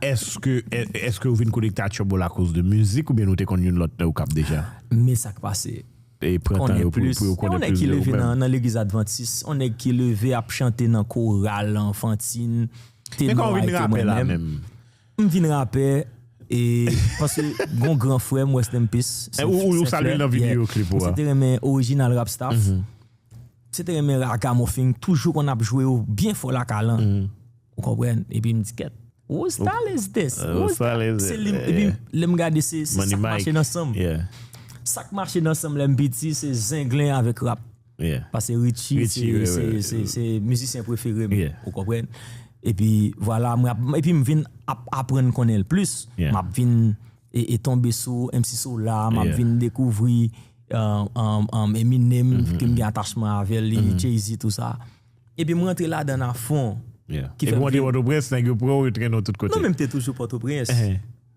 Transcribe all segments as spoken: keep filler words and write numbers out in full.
Èske, è- èske ou vin konekte a Trouble akoz de mizik oubyen nou te konn youn lòt nan Okap deja? Men sa k pase. E pran tan yo pou, pou yo konnen plis de ou menm. Yon nèg ki leve nan, nan legliz advantis, yon nèg ki leve ap chante nan koral anfantin, te mwen menm. Men kòman ou vin rapè la menm? M vin rapè, e, paske gon gran frè m, West M P, se, ou, ou se salye l nan videyo klip ou a. Se te renmen orijinal rap staff. Se te renmen ragamuffin, toujou konn ap jwe yo byen fò lakay lan. Ou konprann? Epi m di, "Kèt, whose style is this?" Whose style is it? Se li, epi lè m gade, se, se sa k mache nan san m. Sa k mache nan san m lè m piti, se zenglen avèk rap. Paske Richie, Richie, se, se, se mizisyen prefere m. Ou konprann? Epi, vwala, mwen ap, epi m vin ap, aprann konnen l plis. M ap vin e, e tonbe sou M C Solar, m ap vin dekouvri, um, um, um, Eminem, ke m gen atachman avè li, Jay-Z, tou sa. Epi m rantre ladan afon. Epi w rantre Pòtoprens, nèg yo pran w, yo trennen w tout kote. Non, men m te toujou Pòtoprens.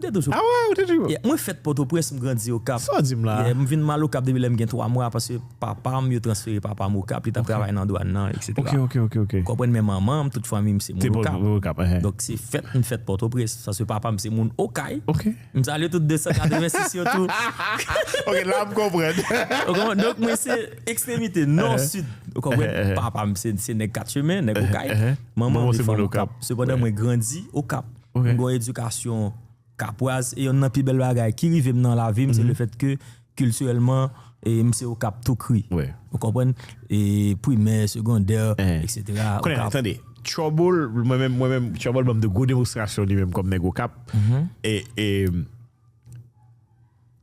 M te toujou. Ah ouais, ou te toujou? Yeah, mwen fèt Pòtoprens, m grandi Okap. Sa w di m la? Yeah, m vin mal Okap depi lè m gen twa mwa, paske papa m, yo transfere papa m Okap, li t ap travay nan dwàn nan, et cetera. Ok, ok, ok, ok. Ou konprann, men manman m, tout fanmi m se moun Okap. Donk se fèt, m fèt Pòtoprens, paske papa m se moun Okay. M salye tout de san katrevensis yo tou. Ok, la m konprann. Ou konprann? Donk mwen se ekstremite nò, sid. Ou konprann? Papa m se, se nèg Kat Chemen, nèg Okay. Manman m se fanm Okap. Sepandan mwen grandi Okap. M gen yon edikasyon kapwaz, e yonn nan pi bèl bagay ki rive m nan lavi m, se lefètke kiltirèlman, e m se Okap tou kri. Ou konprann? E primè, segondè, et cetera. Kounye a, tande, Trouble, mwen menm, mwen menm, Trouble ban m de gwo demonstrasyon li menm kòm nèg Okap. E, e,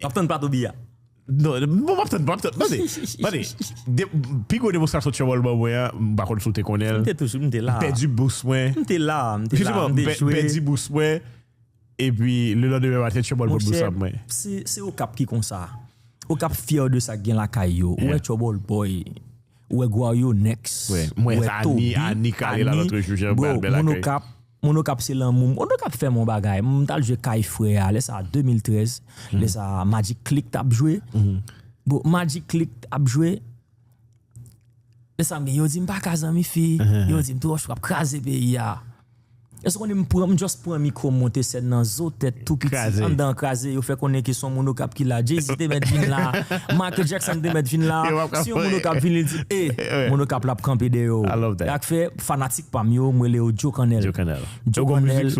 w ap tann Plato Bia. Non, bon, m ap tann, m ap tann. Tande, tande. De, pi gwo demonstrasyon Trouble ban mwen an, m pa konn si w te konnen l. M te toujou, m te la. M pèdi bous mwen. M te la, m te la, m te jwe. Pèdi bous mwen. Epi, lelandemen maten, Trouble pot bous sa pou mwen. Se, se Okap ki konsa. Okap fyè de sa k gen lakay yo. Ou wè Trouble Boy, ou wè Gwaryo Next, ou wè Toby, Ani, Ani k ale la lòt jou, jan bèl, bèl akèy. Bro, moun Okap, moun Okap se lanmou. Moun Okap fè m yon bagay. M t al jwe kay frè a, lè sa a de mil trèz, lè sa a Magic Click t ap jwe. Bro, Magic Click t ap jwe. Lè sa m gen, yo di m pa ka zanmi fi, yo di m twòch w ap kraze peyi a. Èske w konnen m pran, m just pran mikwo m monte sèn nan zo tèt tou piti, anndan an kraze, yo fè konnen ke se yon moun Okap ki la. Jay-Z te mèt vin la, Michael Jackson te mèt vin la. Si yon moun Okap vin, li di, "E, moun Okap la ap kanpe dèyè w." Sa k fè fanatik pa m yo, m rele yo Joe Cannell. Joe Cannell. Joe Cannell,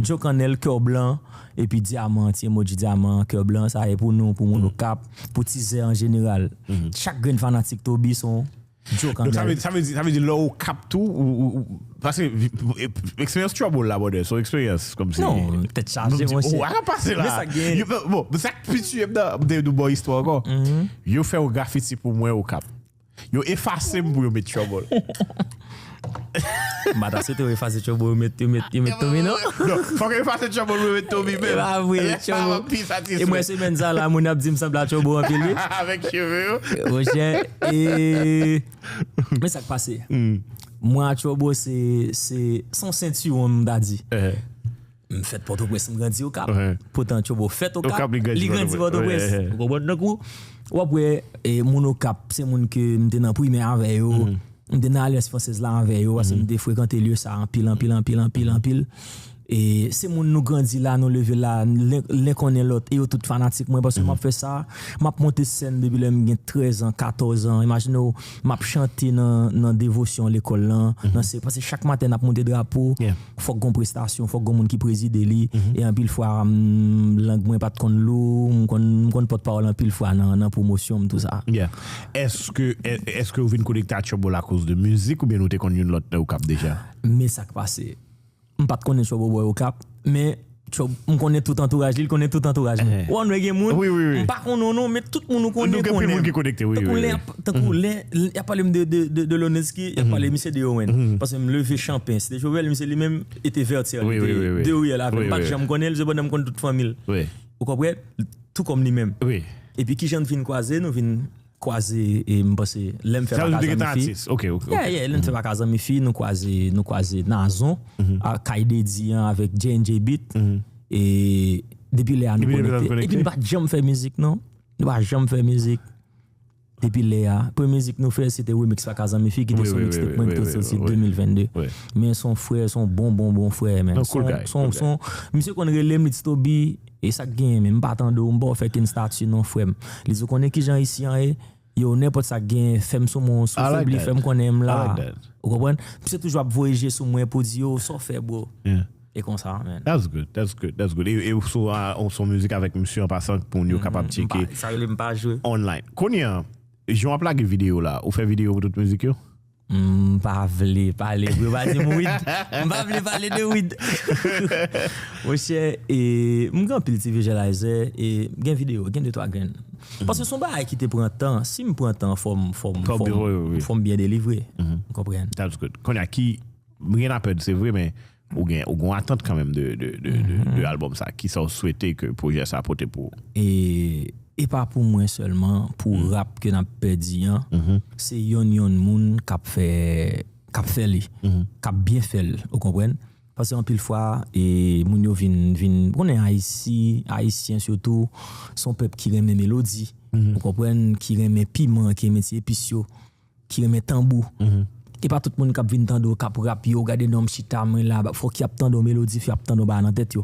Joe Cannell, Kè Blan, epi Dyaman, ti emoji dyaman, kè blan, sa e pou nou, pou moun Okap, pou tizè an jeneral. Chak grenn fanatik Toby se yon Joe Cannell. Donk sa vle, sa vle di, sa vle di lè w Okap tou, ou, ou, ou, paske eksperyans Trouble la, brother, se yon eksperyans kòmsi. Non, tèt chaje, monchè. Ou pa ka pase la. Men sa k gen. Bon, sa k pi tiye m nan, m te di w bon istwa ankò. Yo fè yon grafiti pou mwen Okap. Yo efase m pou yo met Trouble. M pa ta swete yo efase Trouble, yo met, yo met, yo met Tommy, non? Non, fòk yo efase Trouble pou yo met Tommy menm. E pa vre, Trouble. E mwen, semèn sa la, moun ap di m sanble a Trouble anpil, wi. Avèk cheve yo. Monchè, e, men sa k pase. Mwen a Trouble, se, se, se yon sentiwon, m ta di. M fèt Pòtoprens, m grandi Okap. Poutan Trouble fèt Okap, li grandi Pòtoprens. Ou konprann? Donk, ou, w ap wè, e, moun Okap, se moun ke m te nan primè avè yo, m te nan Alyans Fransèz la avè yo, paske m te frekante lye sa anpil, anpil, anpil, anpil, anpil. E se moun nou grandi la, nou leve la, len, len konnen lòt, e yo tout fanatik mwen, paske m ap fè sa, m ap monte sèn depi lè m gen trèz an, katòz an. Imajine w, m ap chante nan, nan devosyon lekòl lan, nan se, paske chak maten n ap monte drapo, fòk gon prestasyon, fòk gon moun ki prezide li, e anpil fwa, m, lang mwen pa t konn lou, m konn, m konn pòtpawòl anpil fwa nan, nan pwomosyon m, tou sa. Yeah. Èske, è-, èske ou vin konekte a Trouble akoz de mizik oubyen nou te konn youn lòt nan Okap deja? Men sa k pase. M pa t konnen Trouble Boy Okap, men Trouble, m konnen tout antouraj li, li konnen tout antouraj mwen. Ou wè, gen moun, m pa konnen w non, men tout moun ou konnen, konnen m. Tankou lè y ap, tankou lè, lè y ap pale m de, de, de, de Loneski, y ap pale misye de Owen. Paske m leve Chanpen, Site Jovel, misye li menm, e te Vètyè, li te de riyèl avè m. M pa t janm konnen l, sepandan m konn tout fanmi l. Ou konprann? Tou kòm li menm. Epi kijan n vin kwaze, nou vin kwaze, e m panse, lè m fè Pa Ka Zanmi Fi. Yeah, yeah, lè m fè Pa Ka Zanmi Fi, nou kwaze, nou kwaze Nazon, a, kay Dedi an avèk J and J Beat. E depi lè a nou konekte. Epi nou pa t janm fè mizik, non. Nou pa janm fè mizik. Depi lè a, premye mizik nou fè, se te remix pa Kazanmi Fi, ki te sou mixtape mwen, ki te soti de mil vennde. Men se yon frè, se yon bon, bon, bon frè, men. Se yon, se yon, se yon, misye konn rele m, li di Toby, e sa k genyen, men m pa tande w, m ba w fè kenn stati non, frè m. Li di, ou konnen kijan isi an ye? Yo, nenpòt sa k genyen, fè m sou mwen, sou fè m, li fè m konnen m la. Ou konprann? Misye toujou ap voye je sou mwen pou di, yo, sa w fè, bro? E konsa, man. That's good, that's good, that's good. E, e sou, a, sou mizik avèk misye an pasan pou moun yo kapab tcheke online. Kounye a, jan w ap lage videyo la, ou fè videyo pou tout mizik yo? M pa vle pale, bro, pa di m weed. M pa vle pale de weed. Monchè, e, m gen anpil ti visualizer, e gen videyo, gen de twa grenn. Paske se yon bagay ki te pran tan. Si m pran tan, fò m, fò m, fò m, fò m byen delivre. Ou konprann? That's good. Kounye a, ki, m gen lapèd, se vre, men ou gen, ou gen atant kanmenm de, de, de, de, de albòm sa. Kisa w swete ke pwojè sa pote pou ou? E, e pa pou mwen sèlman, pou rap ke n ap pèdi an, se yonn yonn moun k ap fè, k ap fè li, k ap byen fè l, ou konprann? Paske anpil fwa, e, moun yo vin, vin, ou konnen Ayisi, Ayisyen sitou, se yon pèp ki renmen melodi, ou konprann, ki renmen piman, ki renmen ti epis yo, ki renmen tanbou. E pa tout moun k ap vin tande w k ap rap yo, gade non m chita, mwen la, fòk y ap tande w melodi, fòk y ap tande w bagay nan tèt yo.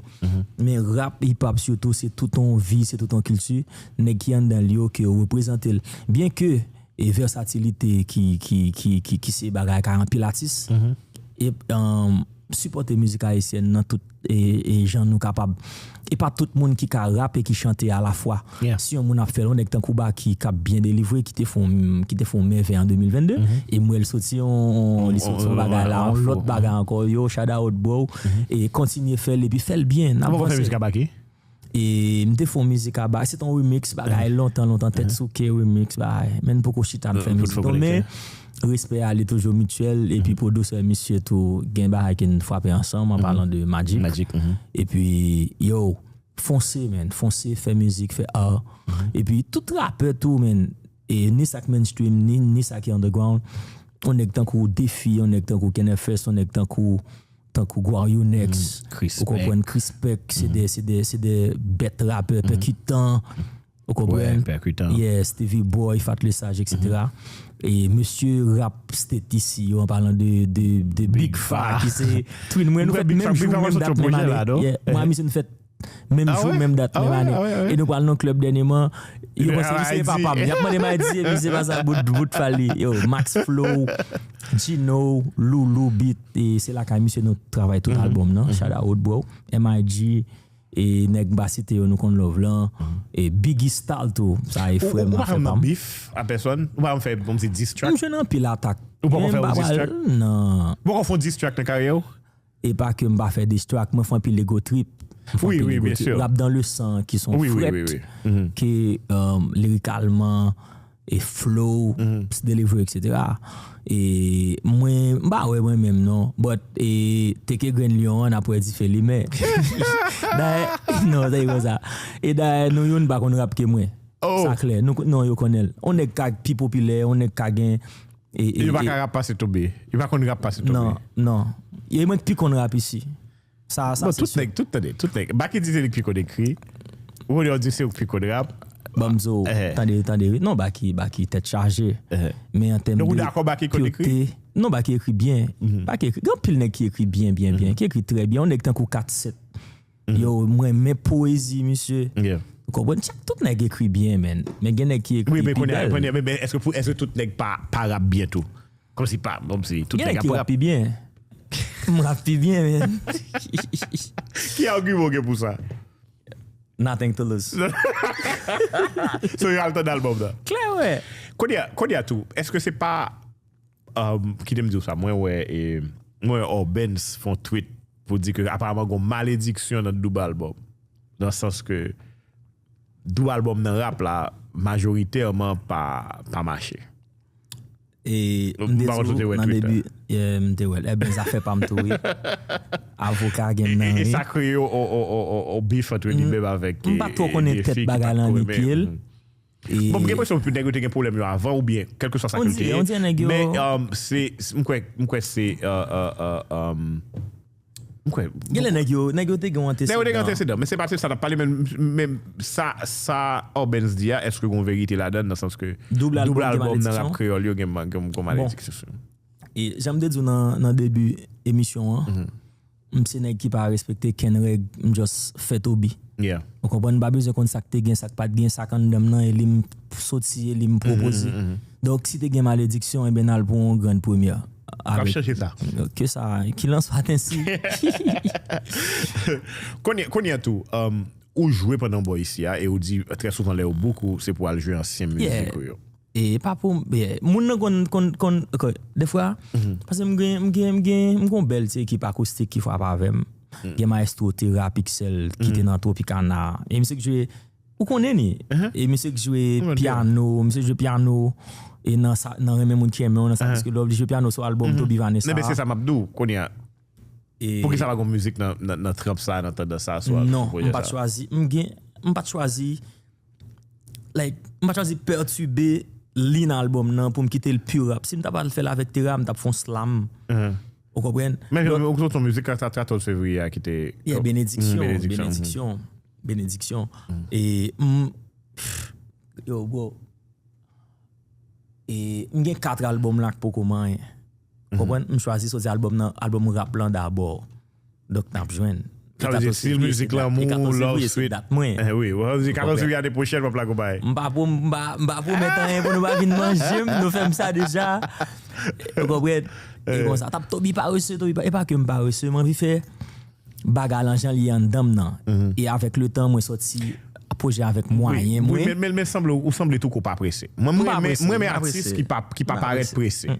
Men rap, hip hop sitou, se tout yon vi, se tout yon kilti, nèg ki anndan l yo ke yo reprezante l. Byen ke e vèsatilite ki, ki, ki, ki, ki se bagay k a anpil atis. E, um, sipòte mizik ayisyèn nan tout, e, e jan nou kapab. E pa tout moun ki ka rape, ki chante alafwa. Si yon moun ap fè l, yon nèg tankou Baky k ap byen delivre, ki te fè yon, ki te fè yon mèvèy an de mil vennde, e m wè l soti yon, li soti yon bagay la, yon lòt bagay ankò, yo, shout out, bro. E kontinye fè l, epi fè l byen, n ap vanse. Ou poko fè mizik a Baky? E m te fè yon mizik a Baky, se te yon remix, bagay lontan, lontan, Tèt Souke remix, bagay. Men n poko chita n fè mizik non, men respè a li toujou mityèl, epi pwodisè misye tou, gen bagay ke n frape ansanm, an palan de Magic. Epi, yo, fonse, man, fonse, fè mizik, fè art. Epi tout rapè tou, man, e ni sa k mainstream, ni, ni sa ki underground. Yon nèg tankou Defi, yon nèg tankou Kenefest, yon nèg tankou tankou Guayou Next, ou konprann, Chris Peck, se de, se de, se de bèt rapè pèkitan, ou konprann? Yeah, Stevie Boy, Fat Lesage, et cetera. E mesye rap state isi yo, an palan de, de, de Big Fa, ki se twin mwen, nou fèt menm jou, menm dat, menm ane. Yeah, mwen ak misye nou fèt menm jou, menm dat, menm ane. E nou pral nan klèb dènyèman, yo panse misye e papa m. Y ap mande m, a di, misye pa sa, bout, bout fali. Yo, Max Flow, Gino, Loulou Beat, e se lakay misye nou travay tout albòm nan. Shout out, bro. M I G, e nèg m pa site yo, nou konn love lan. E Biggie Style tou, sa e frè m, afè pa m. Ou pa janm nan bif a pèsòn? Ou pa janm fè, kòmsi, diss track? M jwenn anpil atak. Ou poko fè yon diss track? Non. Ou poko fè yon diss track nan karyè w? E pa ke m pa fè diss track, mwen fè anpil ego trip. M fè anpil ego trip. Rap dans le sang, ki se yon frèt, ke, um, lirikalman, e flow, delivery, et cetera. E mwen, m pa wè mwen menm non. But, e, teke grenn lyon an, n ap wè dife limen. Dayè, non, se konsa. E dayè, nou youn pa konn rap ke mwen. Sa klè. Nou, non, yo konnen l. On nèg ka pi popilè, on nèg ka gen E, e, yo pa ka rap pase Tobe. Yo pa konn rap pase Tobe. Non, non. E mwen k pi konn rap isi. Sa, sa se si. Bon, tout nèg, tout, tande, tout nèg. Baky di se li k pi konn ekri. Ou konnen yo di se ou k pi konn rap. Ban m di w, tande, tande, wi. Non, Baky, Baky tèt chaje. Men an tèm de pyote, non, Baky ekri byen. Baky ekri, gen anpil nèg ki ekri byen, byen, byen, ki ekri trè byen. On nèg tankou kat sèt. Yo, m renmen powezi misye. Ou konprann? Chak, tout nèg ekri byen, man. Men gen nèg ki ekri pi bèl. Wi, men kounye a, kounye a, men, men èske pou, èske tout nèg pa, pa rap byen tou? Kòmsi pa, kòmsi tout nèg ap rap. Gen nèg ki rap pi byen. M rap pi byen, man. Ki agiman w gen pou sa? Nothing to lose. So, yo al tande albòm nan. Klè, wè. Kounye a, kounye a tou, èske se pa Um, kite m di w sa, mwen wè, e, mwen wè Orbens fè yon tweet pou di ke aparaman gon malediksyon nan doub albòm. Nan sans ke doub albòm nan rap la, majoritèman pa, pa mache. E m te di w nan debi, yeah, m te wè l. Ebyen, zafè pa m tou, wi. Avoka gen nan, wi. E, e sa kreye yon, yon, yon, yon, yon beef ant li menm avèk, e, Defi ki pa t ko renmen. M pa twò konnen tèt bagay lan ni pye l. Bon, m gen enpresyon ke nèg yo te gen pwoblèm yo avan oubyen kèlkeswa sa ke l te ye. Men, um, se, se, m kwè, m kwè se, uh, uh, uh, um, M kwè. Genlè nèg yo, nèg yo te gen yon antesedan. Nèg yo te gen antesedan, men se pa se sa n ap pale, men, men sa, sa Orbens di a, èske gen verite ladan l, nan sans ke doub albòm nan rap kreyòl yo gen, gen, gen malediksyon sou yo. E jan m te di w nan, nan debi emisyon an, m se nèg ki pa respekte kenn règ, m just fè Toby. Ou konprann, m pa bezwen konn sa k te gen, sa k pa t gen, sa k anndan m nan, e li m soti, e li m pwopoze. Donk, si te gen malediksyon, ebyen, n al pou yon grenn premyè. Avèk chanje sa. Ke sa, qu'il en soit ainsi. Kounye, kounye a tou, um, ou jwe pandan w bò isi a, e ou di trè souvan lè ou book ou, se pou al jwe ansyen mizik ou yo. E pa pou, yeah. Moun nan konn, konn, konn, ok, defwa, paske m gen, m gen, m gen, m gen yon bèl ti ekip akoustik ki frape avè m. Gen maestro Terra Pixel ki te nan Tropicana. E misye k jwe, ou konnen li. E misye k jwe pyano, misye jwe pyano. E nan sa, nan Renmen Moun Ki Renmen W nan sa, paske lè w li jwe pyano sou albòm Toby Vanessa. Men se sa m ap di w, kounye a. Poukisa pa gen mizik nan, nan, nan tranp sa, nan tandans sa, sou, non, sou pwojè sa? M pa t chwazi, m gen, m pa t chwazi, like, m pa t chwazi pètibe li nan albòm nan pou m kite l pure rap. Si m ta pral fè l avèk Terra, m t ap fè yon slam. Ou konprann? Men ou sot yon mizik katòz fevriye a ki te, yeah, Benediksyon, Benediksyon, Benediksyon. E m, yo, bro, e m gen kat albòm la k poko manyen. Konprann? M chwazi soti albòm nan, albòm rap lan dabò. Donk, n ap jwenn. Sa vle di, si l mizik lanmou, love, sweet. Dat mwen. Eh wi, sa vle di, katòz fevriye ane pwochèn, m ap lage yon bagay. M pa pwo-, m pa, m pa pwomèt anyen pou nou pa vin manje m, nou fè m sa deja. Ou konprann? E konsa, t ap Toby parese, Toby pa, e pa ke m parese, m anvi fè bagay lan jan li ye anndan m nan. E avèk letan, mwen soti pwojè avèk mwayen mwen. Wi, men, men, men sanble, ou sanble tou ke w pa prese. Mwen, mwen renmen, mwen renmen atis ki pa, ki pa parèt prese.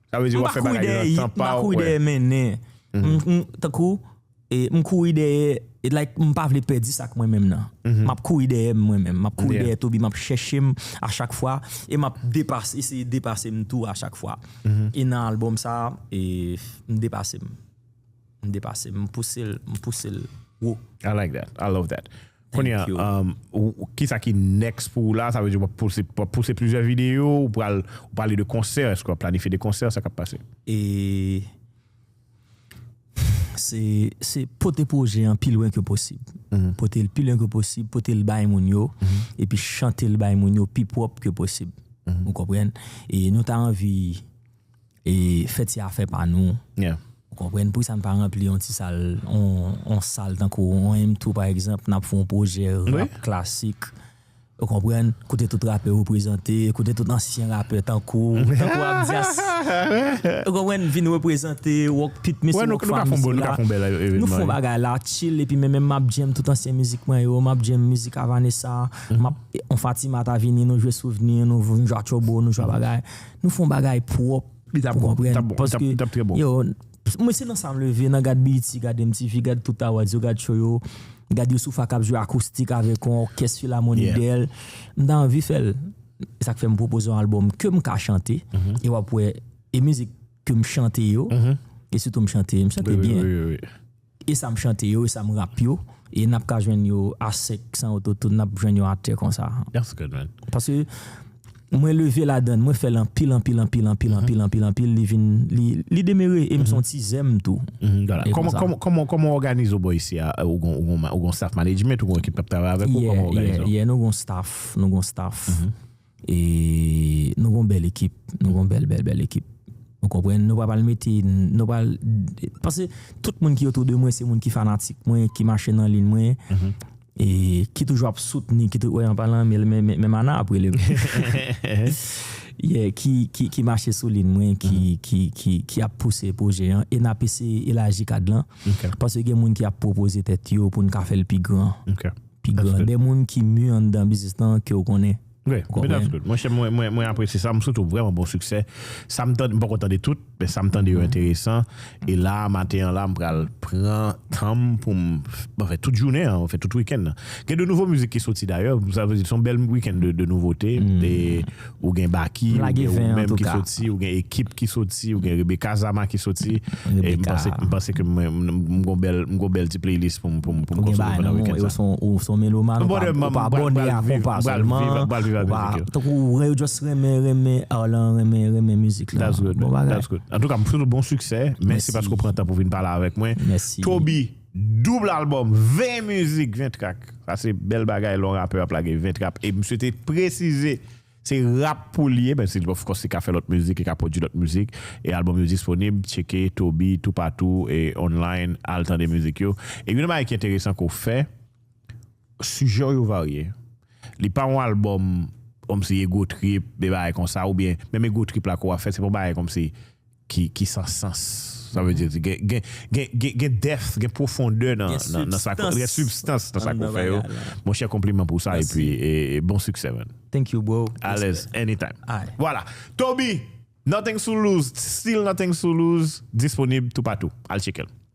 Sa vle di w ap fè bagay yo nan tan pa w. M pa kouri dèyè mennen. M, m, tankou, e, m kouri dèyè, e, like, m pa vle pèdi sa k mwen menm nan. M ap kouri dèyè m mwen menm. M ap kouri dèyè Toby, m ap chèche m a chak fwa, e m ap depase, eseye depase m tou a chak fwa. E nan albòm sa, e, m depase m. M depase m, m pouse l, m pouse l wo. I like that. I love that. Kounye a, um, ou, ou, kisa ki next pou ou la? Sa vle di w ap pouse, w ap pouse plizyè videyo, ou pral, ou pale de konsè, èske w ap planifye de konsè, sa k ap pase? E se, se pote pwojè an pi lwen ke posib. Pote l pi lwen ke posib, pote l bay moun yo, epi chante l bay moun yo pi pwòp ke posib. Ou konprann? E nou ta anvi e fè ti afè pa nou. Ou konprann? Poukisa n pa ranpli yon ti sal, yon, yon sal tankou yon M two pa egzanp, n ap fè yon pwojè rap klasik. Ou konprann? Kote tout rapè reprezante, kote tout ansyen rapè tankou, tankou Abdias. Ou konprann? Vin reprezante, Rock Pit, mesye Rock Fam isi la. Nou fè yon bagay la, chill, epi men menm m ap jam tout ansyen mizik mwen yo, m ap jam mizik a Vanessa, m ap, on Fatima ta vini, nou jwe souvni, nou, nou jwe atchobo, nou jwe bagay. Nou fè yon bagay pwòp. Li t ap bon, li t ap bon, li t ap, li t ap trè bon. Yo, mwen se nan sa m leve, nan gad B E T, gad M T V, gad tout awards yo, gad show yo, gad Youssoupha k ap jwe akoustik avèk yon òkès filamonik dèyè l. M ta anvi fè l. E sa k fè m pwopoze yon albòm ke m ka chante, e w ap wè, e mizik ke m chante yo, e sitou m chante, m chante byen. E sa m chante yo, e sa m rap yo, e n ap ka jwenn yo a sèk, san ototune, n ap jwenn yo atè konsa. That's good, man. Paske mwen leve ladan l, mwen fè l anpil, anpil, anpil, anpil, anpil, anpil, anpil, li vin, li, li demere, e m se yon ti zèm tou. E kòman, konsa. Kòman, kòman, kòman w òganize w bò isi a? Ou gon, ou gon ma-, ou gon staff management, ou gon ekip k ap travay avèk ou, kòman w òganize w? Yeah, yeah, nou gon staff, nou gon staff. E nou gon bèl ekip, nou gon bèl, bèl, bèl ekip. Ou konprann? Nou pa pral mete, nou pral, paske tout moun ki otou de mwen, se moun ki fanatik mwen, ki mache nan liy mwen, e ki toujou ap soutni, ki tou-, wè, an palan, men, men, men, men Mana ap rele m. Yeah, ki, ki, ki mache sou liy mwen, ki, ki, ki, ki ap pouse pwojè an, e n ap eseye elaji kad lan. Paske gen moun ki ap pwopoze tèt yo pou n ka fè l pi gran. Pi gran. De moun ki mi anndan biznis lan ke w konnen. Wi, that's good. Monchè, mwen, mwen, mwen apresye sa. M swete w vrèman bon siksè. Sa m tande, m poko tande tout, men sa m tande yo enteresan. E la, maten an la, m pral pran tan m pou m, anfen, tout jounen an, anfen, tout wikenn nan. Gen de nouvo mizik ki soti dayè. Sa vle di, se yon bèl wikenn de, de nouvote. E ou gen Baky, ou gen ou menm ki soti, ou gen Ekip ki soti, ou gen Rebecca Zama ki soti. E m panse, m panse ke mwen, m, m gon bèl, m gon bèl ti playlist pou m, pou m, pou m konsome pandan wikenn sa. Ou se yon melomàn, ou pa abòne a konpa sèlman. Tankou yo just renmen, renmen Arlan, renmen, renmen mizik la. That's good, man. That's good. Antouka, m swete w bon siksè. Mèsi paske w pran tan pou vin pale avèk mwen. Mèsi. Toby, doub albòm, ven mizik, ven trak. Sa se bèl bagay lè yon rapè ap lage ven trak. E m swete presize, se rap pou l ye, menm si of course li ka fè lòt mizik, li ka pwodui lòt mizik. E albòm yo disponib, tcheke Toby toupatou e online, al tande mizik yo. E youn nan bagay ki enteresan ke w fè, sijè w yo varye. Li pa yon albòm kòmsi ego trip, de bagay konsa, oubyen menm ego trip la ke w ap fè, se pa yon bagay kòmsi ki, ki san sans. Sa vle di, gen, gen, gen, gen, gen depth, gen pwofondè nan, nan, nan sa, gen sibstans nan sa ke w fè yo. Monchè, konpliman pou sa, epi e, e bon siksè, man. Thank you, bro. Alèz, anytime. Vwala. Toby, Nothing to Lose, Still Nothing to Lose, disponib toupatou. Al tcheke l.